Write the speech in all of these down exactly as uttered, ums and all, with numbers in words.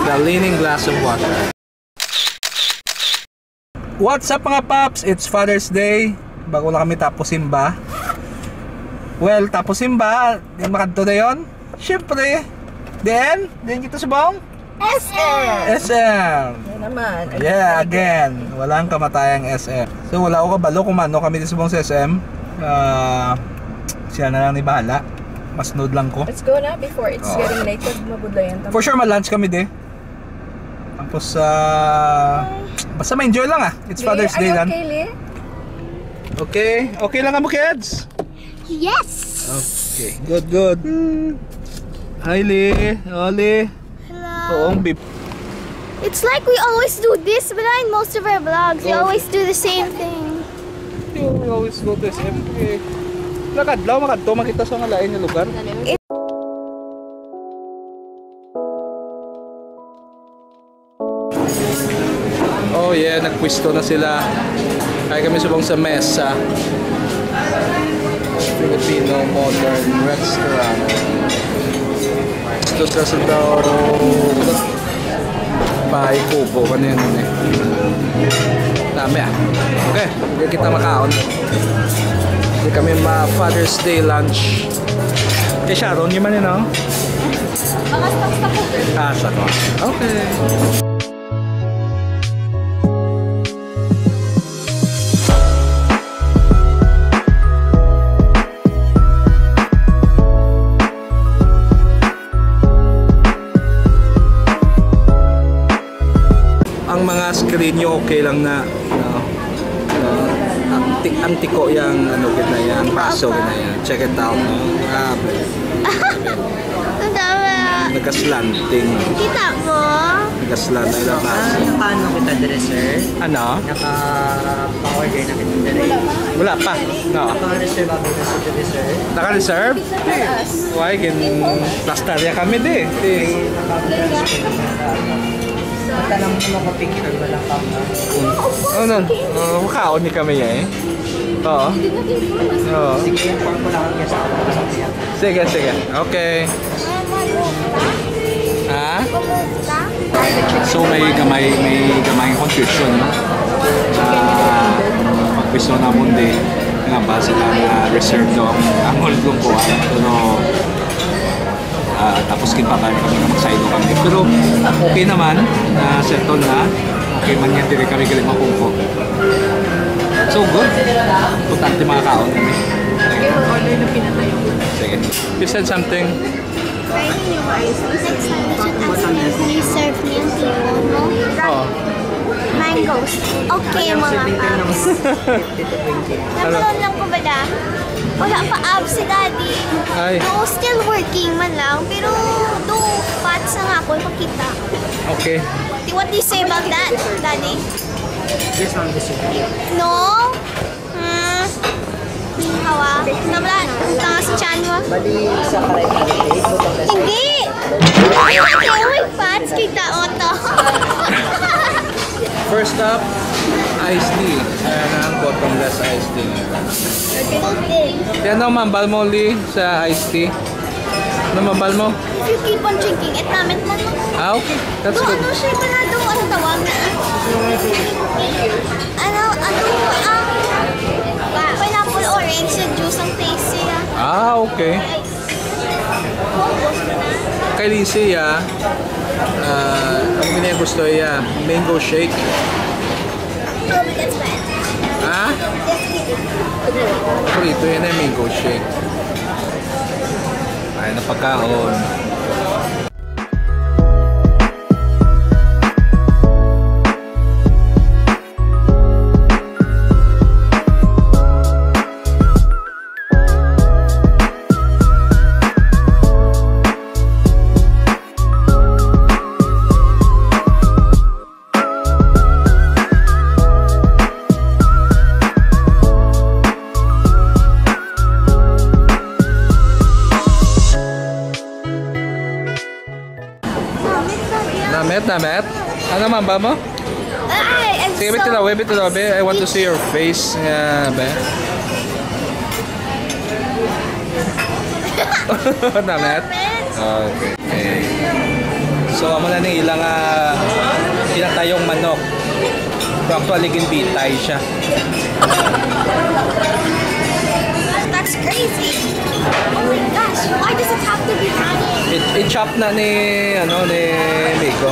A leaning glass of water. What's up, mga paps? It's Father's Day. Bago lang kami tapos simba. Well, tapos simba, di makadto na yon. Siyempre. Then, then kita subong? S M! S M! Yan naman. Yeah, again. Walang kamatayang S M. So, wala ko kabalo kung ano kami subong sa S M. Ah, siya na lang ni bahala. Mas nude lang ko. Let's go na before it's Oo. getting late. Kag mabudlayan ta. For sure, ma-lunch kami, de. Tapos, ah, basta ma-enjoy lang, ah. It's Father's Day lang. Okay, okay lang kamo, kids? Yes! Okay, good, good. Hi, Lee. Oli. Hello. Oo, ang bib- It's like we always do this, but in most of our vlogs, we Oh. always do the same thing. You always go to S M K. Lakad lang, makadto, makita sa mga lain nga lugar. Oh yeah, nagpwesto na sila. Kaya kami subong sa mesa. Filipino Modern Restaurant. Gusto sa sa daw bahay kubo. Ano yan, ano eh? Dami ah. Okay, hindi kita makaon. Hindi kami ma Father's Day lunch. Eh, Sharon, yun man yun, no? Mga stocks na po, sir. Ah, sa ko. Okay. Ang mga screen nyo, okay lang na, no? No? Ang, ti- ang tiko yang, ano, gid na yan, paso gid na yan. Check it out, no? Grabe. Ang dami. Nagaslanting. Kita mo? Nagaslan na lang paso. Ah, paano kita dire, sir? Ano? Naka-order na kita dire. Wala pa. No. Naka-reserve ako na sa dire, sir. Naka-reserve? Why? Gin-plastarya kami di. Di. Naka-reserve na. At alam mo, naka-picture mo lang kamo. Ano? Oh, makaon ni kami eh. Oo. Oo. Sige, inform ko lang ang guest. Sige, sige. Okay. Ha? So may gamay, may gamay confusion, no? Na pagpiso na mundi, nga ba sila na reserve daw ang, ang hall kung kuha. Pero, ah, tapos kinpatan kami nga magsaylo kami. Pero okay naman, na settle na. Okay man yan, diri kami gali makungko. So good. Importante makakaon kami. Sige. You said something. Try ninyo, guys. Next time, you should ask them kung i-serve niya ang table mo. Oo. Mangoes. Okay, mga paps. Ano? Nakulon lang ko ba da? Wala pa abs si daddy. Ay. No, still working man lang. Pero do fats na nga ako, ipakita. Okay. What do you say about that, daddy? This one, this one. No? Hmm. Hawa. Namla, tanga sa tiyan mo. Bali, sa karay. Hindi! Ay, may fats, kita mo to. First up, iced tea. Ayan ang bottomless iced tea. Cold drink. Yan ang mambal mo, Lee, sa iced tea. Ano mambal mo? If you keep on drinking, it namit man mo. Ah, okay. That's Do good. Ano siya pala do? Ano tawag na? Ano, ano ang pineapple orange yung juice ang taste siya? Ah, okay. Ay, Kay Lizzie, ah, ah, ang niya gusto iya, mango shake. Oh, that's bad. Ha? Just kidding. Prito yan eh, mango shake. Ay, napagkaon. Namit, namit. Ano man ba mo? Ay, I'm Sige, so bitilaw, eh, bitilaw, be. I want to see your face, nga, be. Namit? Namit. Okay. So, amo na ni ilang, ah, pinatayong manok. Pero actually, ginbitay siya. That's crazy. Oh my gosh, why does it have to be hanging? I-, i-chop na ni, ano, ni Miko.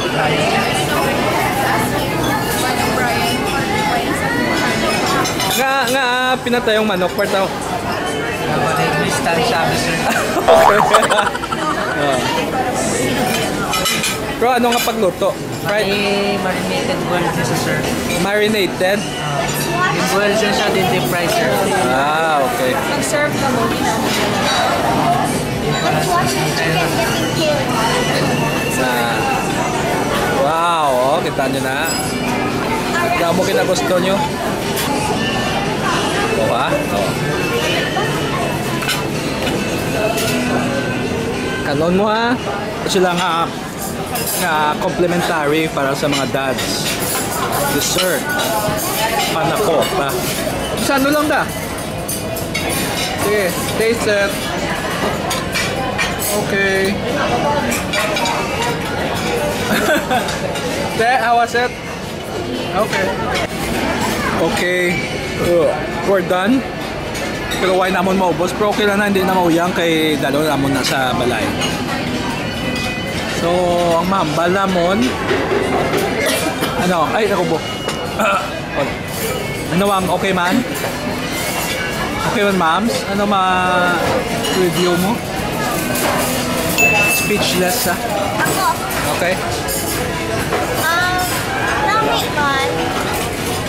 Nga, nga, ah, pinatayong manok, part ako. Distansya, sir. Ah. Pero ano nga pagluto? Fried? May marinated boiled siya, sir. Marinated? Ah, yung boiled siya, siya din deep fry, sir. Ah, okay. Mag-serve ka mo, di na. Let's watch the chicken getting killed. Ah. Wow, oh, kita nyo na. Damo kinagusto nyo. Diba? Oh. Kanon mo, ha? Sila nga nga complimentary para sa mga dads. Dessert. Panakota. Sa ano lang da? Sige, taste it. Okay. Te, how was it? Okay. Okay. Uh, we're done. Pero why namon maubos? Pero okay lang na, hindi na mauyang kay dalo namon na sa balay. So, ang mahambal namon, ano, ay, ako po. Ano, ma'am? Okay man? Okay man, ma'ams? Ano ma-review mo? Speechless, ah. Ako. Okay. Um, not bad.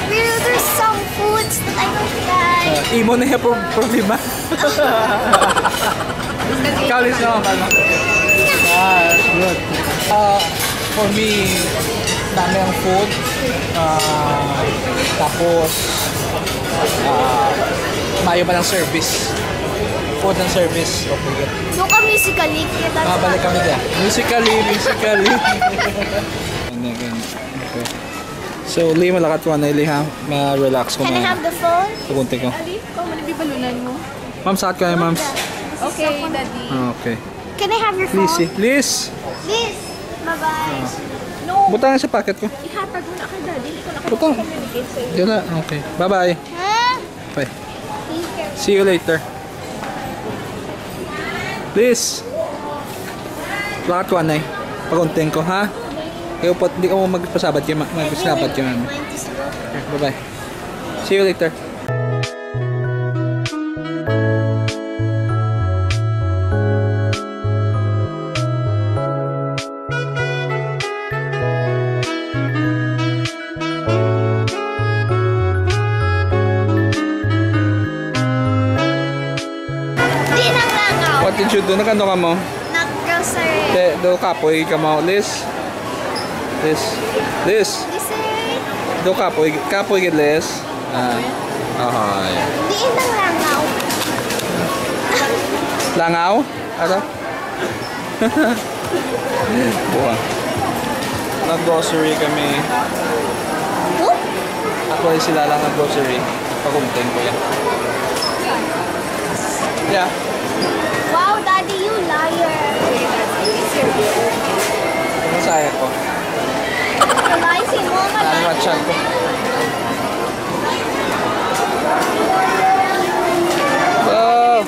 Pero there's some foods that I don't like. Uh, imo na yung pro-, problema. Kalis naman ba, no? Ah, good. Ah, for me, dami ang food. Ah, tapos, ah, mayo pa ng service. Food and service, okay. Doon ka musically, kita sa Mabalik kami dyan. Musically, musically. Ano, ganun. Okay. So, Li, malakat ko na, Li, ha? Ma-relax ko Can I na. Have the phone? Pagunti ko. Ali, ikaw man ang bibalunan mo. Ma'am, saat kayo, ma'am? Okay, Daddy. Ah, okay. Can I have your phone? Please, eh. Please. Please. Bye-bye. No. Butang sa pocket ko. Ihatag mo na kay Daddy. Hindi ko na Butang. Communicate sa iyo. Dala. Okay. Bye-bye. Hmm? Bye. Thank you. See you later. Please. Lakat ko, anay. Pagunting ko, ha? Kaya upot, di ko magpasabad kay ma-, magpasabad kay mami. Okay, bye-bye. See you later. Di nang langaw. What did you do? Nagano ka mo? Nag-grocery. Te, do kapoy ka mo, Liz? Liz. Liz. Grocery. Do kapoy, kapoy gid, Liz. Ah. Ahoy. Di nang langaw. Langaw? Ano? Buwa. Nag-grocery kami. Huh? Ako ay sila lang nag-grocery. Pagunting ko yan. Yeah. Wow, Daddy, you liar. Ano sa ko? Lie si Mama, Ano Daddy. Ang chan ko? Oh.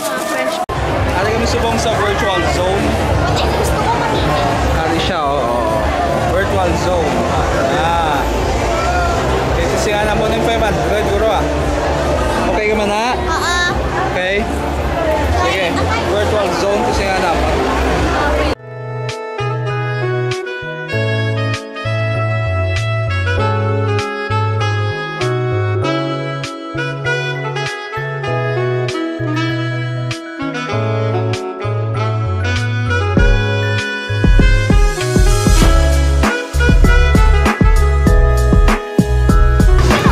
Ari kami subong sa virtual zone. Ay, gusto ko makita. Ari siya, oh, oh. Virtual zone. Ah. Okay, kasi nga na mo ng five hundred, guro, ah. Okay ka man, ha? Oo. Okay. Sige. Virtual zone, kasi nga na mo.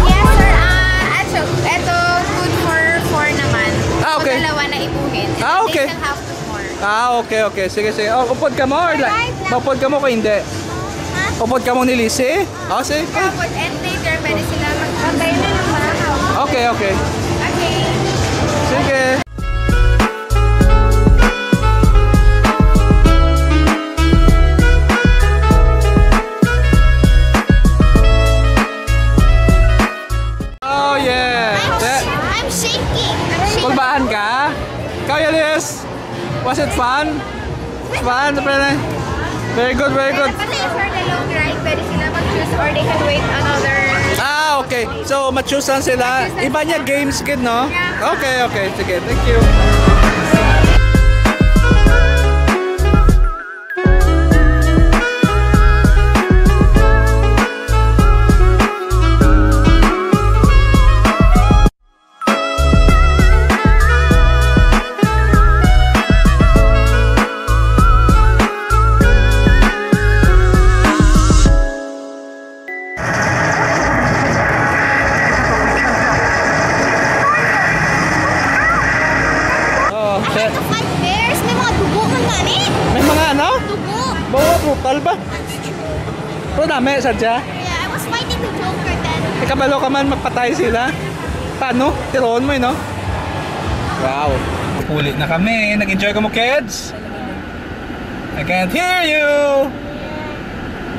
Yes, sir. Ah, ato, eto, food for four naman. Ah, okay. Dalawa na ipuhin. Ah, okay. They still have two more. Ah, okay, okay. Sige, sige. Oh, upod ka mo or la-, Alright, lang. Maupod ka mo kung hindi? Ha? Upod ka mo ni Lizzie? Oh, sige. Tapos, and later, pwede sila magpatay na ng bahaw. Okay, okay. Okay. Sige. Fun, pwede. Very good, very good. Pati for the long ride, pwede sila mag-choose or they can wait another. Ah, okay. So, ma-choose lang sila. Iba niya games, kid, no? Yeah. Okay, okay. Sige, thank you. Oh, shit. Five bears, may mga dugo man gani. May mga ano? Dugo. Bawa, brutal ba? Pero dami, sadya. Yeah, I was fighting the Joker then. Ikabalo ka man, magpatay sila. Paano? Tiroon mo, eh, no? Wow. Uli na kami. Nag-enjoy ka mo, kids? I can't hear you.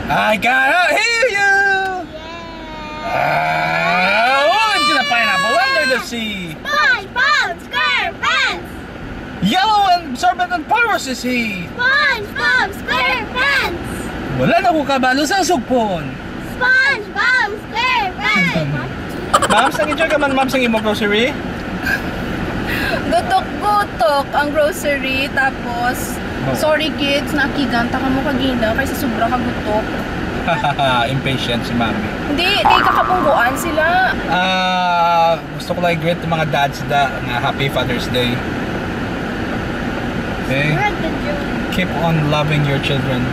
I cannot hear you. Ah, oh, it's in a pineapple under the sea. SpongeBob SquarePants! Yellow and absorbent and porous is he. SpongeBob SquarePants! Wala na ko kabalo sa sugpon. SpongeBob SquarePants! Ma'am, sang enjoy ka man, ma'am, sang imo grocery? Gutok-gutok ang grocery, tapos, oh, sorry kids, nakigan ta kamo kagina kay sa sobra ka gutok. Impatient si mami. Hindi, kay kakabungguan sila. Ah, gusto ko lang i-greet ang mga dads da nga happy Father's Day. Okay? Keep on loving your children.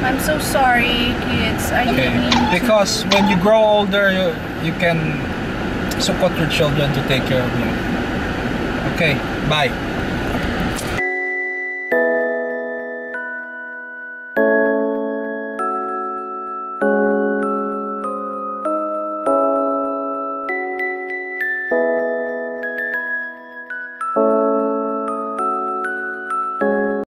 I'm so sorry, kids. I Okay. didn't mean to. Because when you grow older, you, you can support your children to take care of you. Okay, bye.